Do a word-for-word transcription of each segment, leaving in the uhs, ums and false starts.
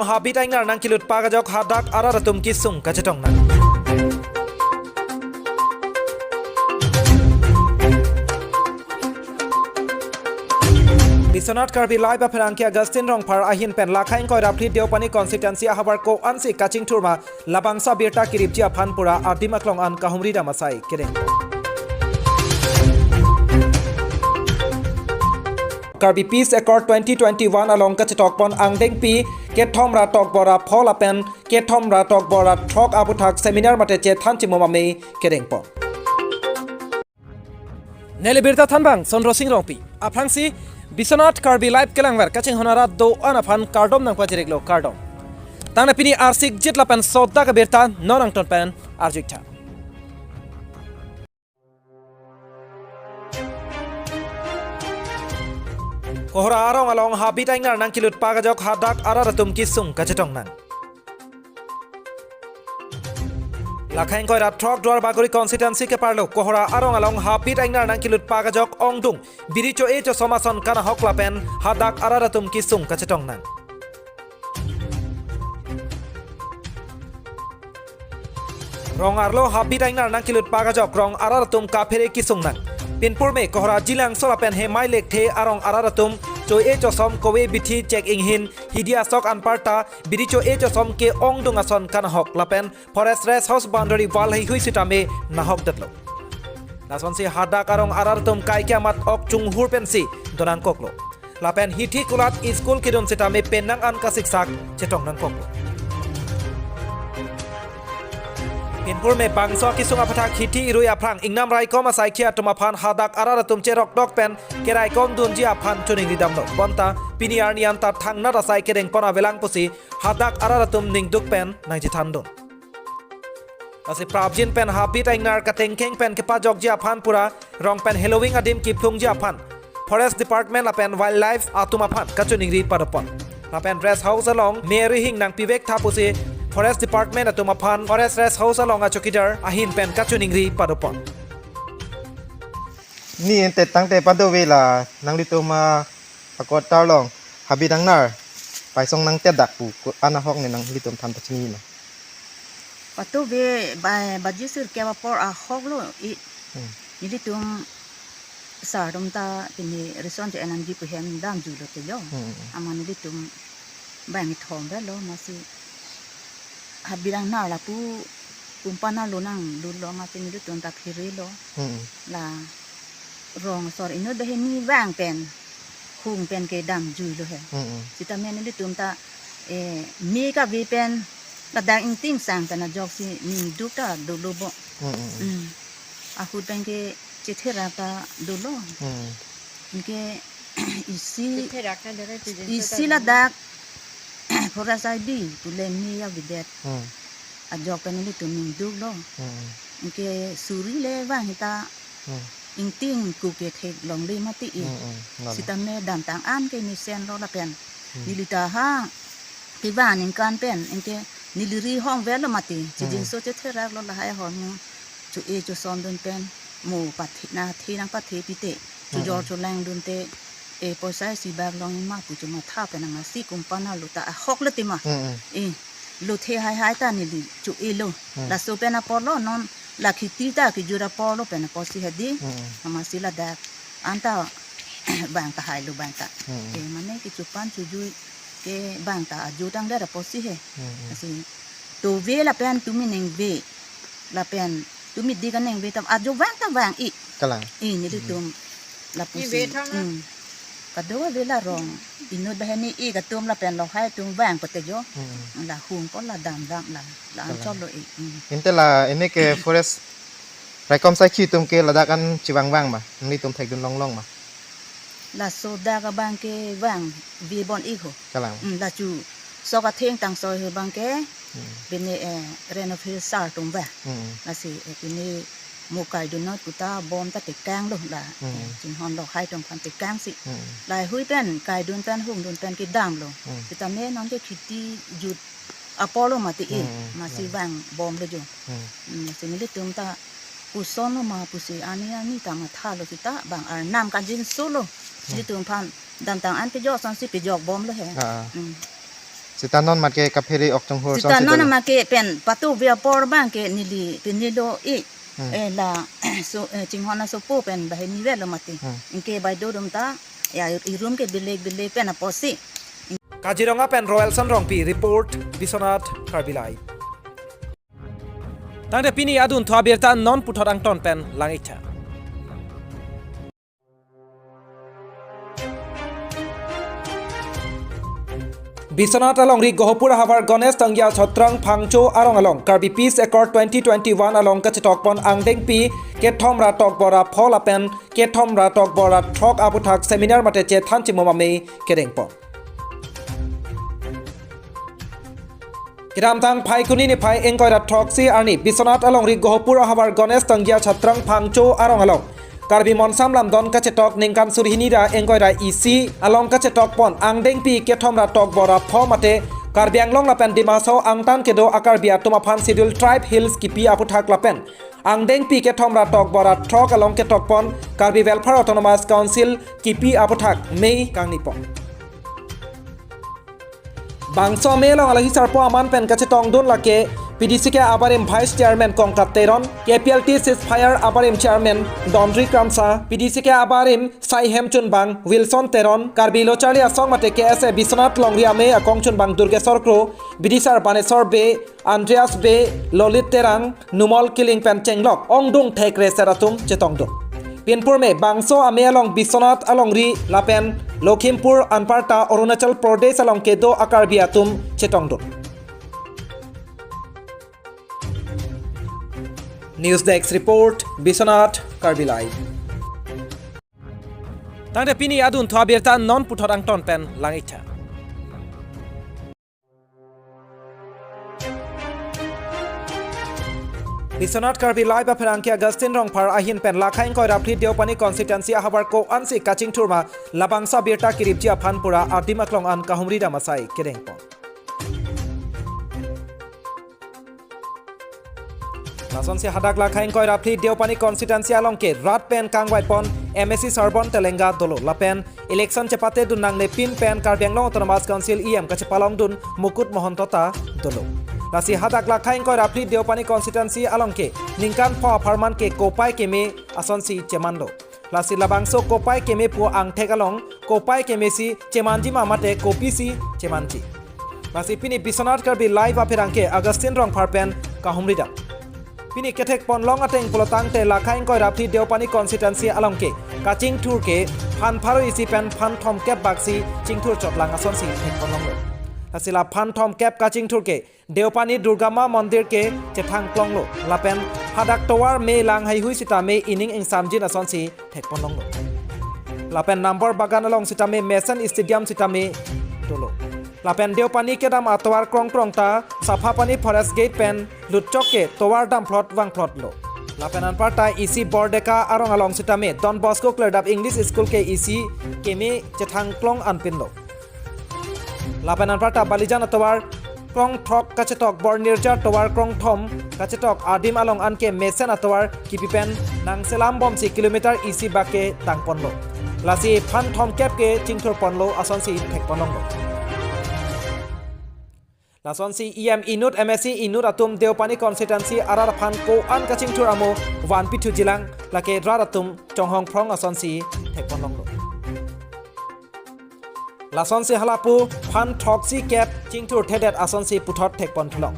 Habit ingnar nangkelut pakajok hadak arat atum kesung kachetong nang. Biswanath Karbi Live apherangke Augustine Rongphar ahin pen Lakha ingkoi ra phli Deopani constituency ahavar ko-ansi kachingthur ma labangso abirta keripji aphan pura adim aklong an kahumri dam asai kedeng. Karbi Peace Accord twenty twenty-one along kachetokpon angdengpi kethom ra tokbor aphol lapen kethom ra tokbor athrok aputhak seminar mate chethan chimum ame kedengpon. Neli birta thanbang Sondro Sing Rongpi. Aphrangsi Biswanath Karbi Live kelangver kachinghon arat do-an aphan kardom nangpajiriklo, kardom. Tangte pini arsik jit lapen sodak abirta non angton pen arjuik tha. Kohora arong along habit ingnar nangkelut pakajok hadak arat atum kesung kachetong nang. Lakha ingkoi ra throk Duar Bagori constituency keparlo Kohora arong along habit ingnar nangkelut pakajok ongdung biri cho-e chosom ason kanahok lapen hadak arat atum kesung kachetong nang. Rong arlo habit ingnar nangkelut pakajok rong arat atum kaphere kesung nang. Pinpur me Kohora Jilangso lapen Hemai Lekthe arong arat atum cho-e chosom kove bithi chek inghin hidi asok anparta biri cho-e chosom ke ongdung ason kanahok lapen forest rest house boundary wall heihui sitame nahok detlo. Lasonsi hadak arong arat atum kaike amat ok chunghur pensi donangkoklo. Lapen hithi kulat school kedun sitame penang an kasiksak chetong nangkoklo. Pinpur me bangso kesung aputhak hithi irui aphrang ingnam raikom asaikhi atum aphan hadak arat atum cherokdok pen keraikom dunji aphan choningri damlo. Bonta pini arni anta thangnat asai kedengpon avelang pusi hadak arat atum ningduk pen nangchethan dun. Lasi prapjin pen habit ingnar katengkeng pen kepajokji aphan pura rong pen heloving adim kiphlungji aphan Forest Department lapen Wildlife atum aphan kachoningri padopon. Lapen rest house along me rihing nangpivek tha pusi Forest Department atum aphan Forest Rest House along achokidar ahin pen kachoningri padopon. Ni ente tangte padove la nanglitum a-quarter along habit ingnar paisong nangtedak pu ko-an ahok ne nanglitum than pachini ma? Padove ba, baji sirkep apor ahok lo i. Hmm. Nelitum sar atum ta pini rison che enamji pu hem damjuilo te jo. Hmm. Amat nelitum bang ithom avelo masi habit ingnar lapu kumpan arlo nanglutlo masi nelitum ta phirelo. Hmm. La rong asor inut bahini vang pen hung pen ke damjuilo he. Hmm. Sitame nelitum ta, eh, me kave pen ladak ingting sang pen ajoksi ningduk ta dolo bo. Hmm. Hmm. Ahut pen ke chetherak ta dolo. Hmm. Anke isi, chetherak ta dolo, isi ladak forest I B pu le me avedet. Hmm. Ajok pen nelitum ningduklo. Hmm. Anke suri le vang hita. Hmm. Ingting ku ke theklongle mati i. Hmm, hmm. Lalo. Sitame damtang an ke mesenlo lapen. Hmm. Neli ta ha kevan ingkan pen anke neli rihong avelo mati. Hmm. Chijinso chetheraklo lahai ahormu cho-e chosom dun pen mo pathe na the nangpathe pite. Chojor, hmm, cholang dunte, e poisa isi bak long ma pu chomatha pen amatsi kumpan arlo ta ahok lo tema. Hmm, hmm. E lo the haihai ta neli cho-elo. Hmm. Laso pen apotlo non la khiti ta kejut apotlo pen apotsi hedi. Hmm. Amatsi ladak anta bang ta hailo bang ta. Hmm. E mane kechopan chojui ke bang ta ajutang der apotsi he. Hmm, hmm. Lasi tove lapen tumi ningve lapen tumi dik aningve ta ajo vang ta vang i. Kalang. I nelitum, hmm, lapusi. Ningve thang na? Hmm. Kadokave la rong inut bahini ik atum lapen lohai atum vang pute jo. Hmm. La hung ko la damdam la, la, kalang, anchot lo i. Hmm. Ante la ini ke forest raikom saikhi atum ke ladak an chevangvang ma? Nelitum thekdun longlong ma? Laso dak abang ke vangve bon ik ho. Kalang. Hmm, la chu sok atheng tangsoi ho abang ke. Hmm. Pini, eh, Range Officer atum vang. Hmm. Lasi, eh, pini mo kaidun not pu ta bom ta tekanglo la. Hmm. Eh, chinghon lohai atum aphan tekangsi. Hmm. Lahai hui pen kaidun pen hungdun pen kedamlo. Hmm. Sitame non ke khiti jut apotlo mati i. Hmm. Amatsi, kalang, vangbomlo jo. Hmm. Hmm, lasi nelitum ta kosonlo ma pusi ani ani ta mathalo sita bang arnam kanjinso lo. Hmm. Nelitum aphan damtang an pejok asonsi pejokbomlo he. Ah. Hmm. Seta non mat ke kaphere ok chonghur Seta asonsi non dolo. Mat ke pen patu via por bang ke neli pini lo i. Hmm. Eh, la so, eh, chinghon asopo pen bahini velo mati. Hmm. Anke baideo atum ta ya irum ke bilek bilek pen apotsi. Kaziranga pen Royalson Rongpi report, Biswanath Karbi Live. Tangte pini adunthu abirta non puthot angton pen lang-iktha. Biswanath alongri Gohapur ahavar Ganesh Tangya Chhatrang Phangcho arong along Karbi Peace Accord twenty twenty-one along kachetokpon angdengpi kethom ra tokbor ra pho lapen kethom ra tokbor ra throk aputhak seminar mate chethan chimum amei kedengpon. Kedamtang Phaikuni niphai ingkoi ra throksi arni Biswanath alongri Gohapur ahavar Ganesh Tangya Chhatrang Phangcho arong along Karbi Monsam Lamdon kachetok ningkan surhini ra ingkoi ra isi along kachetokpon angdengpi kethom ra tokbor ra pho mate Karbi Anglong lapen Dima Hasao angtan kedo a-Karbi atum aphan Scheduled Tribe Hills kipi aputhak lapen angdengpi kethom ra tokbor ra throk along ketokpon Karbi Welfare Autonomous Council kipi aputhak mei kangnipon. Bangso amei along alohi sarpo aman pen kachetongdun lake P D C K abarim Vice Chairman Kongkat Teron, K P L T Ceasefire abarim Chairman Dondri Kramsa, P D C K abarim Saihem Chunbang Wilson Teron, Karbi Lo Charli Asong mate K S A Biswanath alongri amei akong chunbang Durgeswar Kro, Bidisar Baneswar Bey, Andreas Bey, Lolit Terang, Numol Killing pen chenglok ongdung thekre ser atum chetongdun. Pinpur me bangso amei along Biswanath alongri lapen Lakhimpur anparta Arunachal Pradesh along kedo a-Karbi atum chetongdun. News Desk Report, Biswanath Karbi Live. Tangte pini adunthu abirta non puthot angton pen lang-iktha. Biswanath Karbi Live apherangke Augustine Rongphar ahin pen lakhai ingkoi ra phli Deopani constituency ahavar ko-ansi kachingthur ma labangso abirta kiripji aphan pura adim aklong an kahumri dam asai kedengpon. Lasonsi hadak lakhai ingkoi ra phli Deopani constituency along ke rat pen kangvaipon M A C Sarbon Telenga dolo lapen election chepatedun nangne pin pen Karbi Anglong Autonomous Council E M kachepalongdun Mukut Mahanta ta dolo. Lasi hadak lakhai ingkoi ra phli Deopani constituency along ke ningkan pho apharman ke kopai keme asonsi chemanlo. Lasi labangso kopai keme pu angthek along kopai kemesi chemanji ma mate kopisi chemanji. Lasi pini Biswanath Karbi Live apherangke Augustine Rongphar pen kahumri dam. Pini kethekponlong ateng pulotangte lakhai ingkoi ra phli Deopani constituency along ke kachingthur ke phan pharo isi pen phan thomkep baksi chingthur chotlang asonsi thekponlonglo. Lasi la phan thomkep kachingthur ke Deopani Durgama Mondir ke chethangklonglo lapen hadak tovar me lang haihui sitame ining ingsamjin asonsi thekponlonglo. Lapen Nambor Bagan along sitame mesen stadium sitame dolo. Lapen Deopani kedam atovar krongkrong ta Saphapani Forest Gate pen lutchok ke tovar damphlot vangphlotlo. Lapen anparta isi Bordeka arong along sitame Don Bosco Klerdap English School ke isi keme chethangklong anpinlo. Lapen anparta Balijan atovar krongthrok kachetok Bornirja tovar krongthom kachetok adim along anke mesen atovar kipi pen nangselam bomsi kilometer isi bak ke tangponlo. Lasi phan thomkep ke chingthurponlo asonsi thekponlonglo. Lasonsi E M inut M A C inut atum Deopani constituency arat aphan ko-an kachingthur amo vanpithujilang lake rat atum chonghong phrong asonsi thekponlonglo. Lasonsi halapu phan throksi kep chingthur thedet asonsi puthot thekponthulong.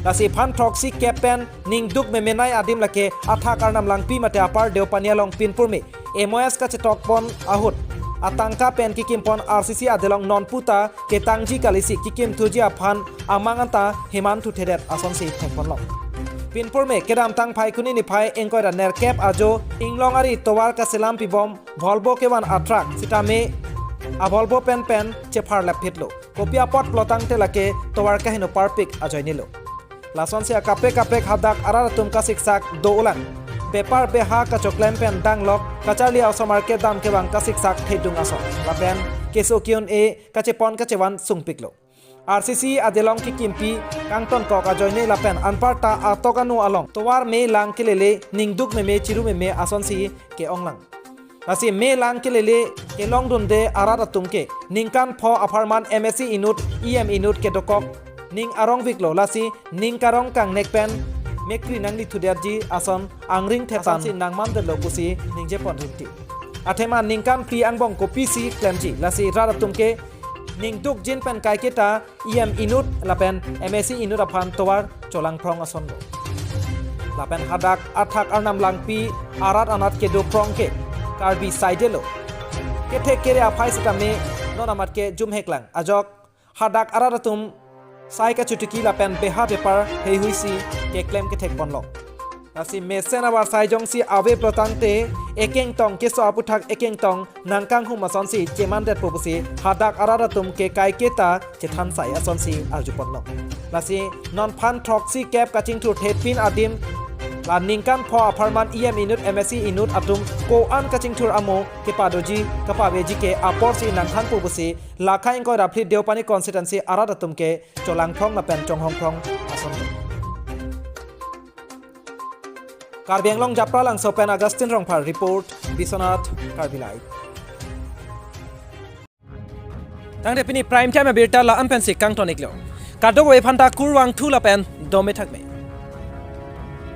Lasi phan throksi kep pen ningduk memenai adim lake athak Arnam Langpi mate apar Deopani along pinpur me M O S kachetokpon ahut atangka pen kikimpon R C C adelong nonputa ketangji kalisi kikimthuji aphan amang anta hemanthu thedet asonsi thekponlong. Pinpur me kedamtang Phaikuni niphai ingkoi ra nerkep ajo inglong ari tovar kaselam pibom Volvo kevan atruck sitame a-Volvo pen pen chepharlap phitlo. Kopi apot pulotangte lake tovar kaheno parpik ajoinelo. Lasonsi akaprek kaprek hadak arat atum kasiksak do-olang. Bepar beha kachoklem pen danglok kacharli a-osomar kedam kevang kasiksak thedung ason. Lapen keso ke-un-e kachepon kachevan sungpiklo. R C C adelong kikimpi kangtonkok ajoine lapen anparta atok anu along tovar me lang kelele ningduk meme chiru meme asonsi ke-onglang. Lasi melang kelele kelongdunde arat atum ke ningkan pho apharman M A C inut, E M inut kedokok ning arongviklo, lasi ning karong kangnek pen mekri nanglithudetji ason angring thetan asonsi nangmandetlo pusi ningjepon rinti. Athema ningkan phli angbong kopisi klemji, lasi rat atum ke ning dukjin pen kaiketa E M inut lapen M A C inut aphan tovar cholangphrong asonlo. Lapen hadak athak Arnam Langpi arat anat kedoprong ke Karbi saidelo. Kethek kere aphai sitame non amat ke jumheklang. Ajok hadak arat atum sai kachotiki lapen beha bepar heihuisi keklem kethekponlo. Lasi mesen avarsai jongsi ave plotangte ekengtong keso aputhak ekengtong nangkanghum asonsi chemandetpo pusi hadak arat atum ke kaiketa chethansai asonsi arjuponlo. Lasi nonphan throksi kep kachingthur thepin adim la ningkan pho apharman E M inut M A C inut atum ko-an kachingthur amo kepadoji kapaveji ke aporsi nangthanpo pusi Lakha ingkoi ra phli Deopani constituency arat atum ke cholangphrong lapen chonghongphrong asonlo. Karbi Anglong Japralangso pen Augustine Rongphar report, Biswanath Karbi Live. Tangte pini prime time abirta la-an pensi kangton-iklo. Kadokave aphanta kurvangthu lapen dome thakme.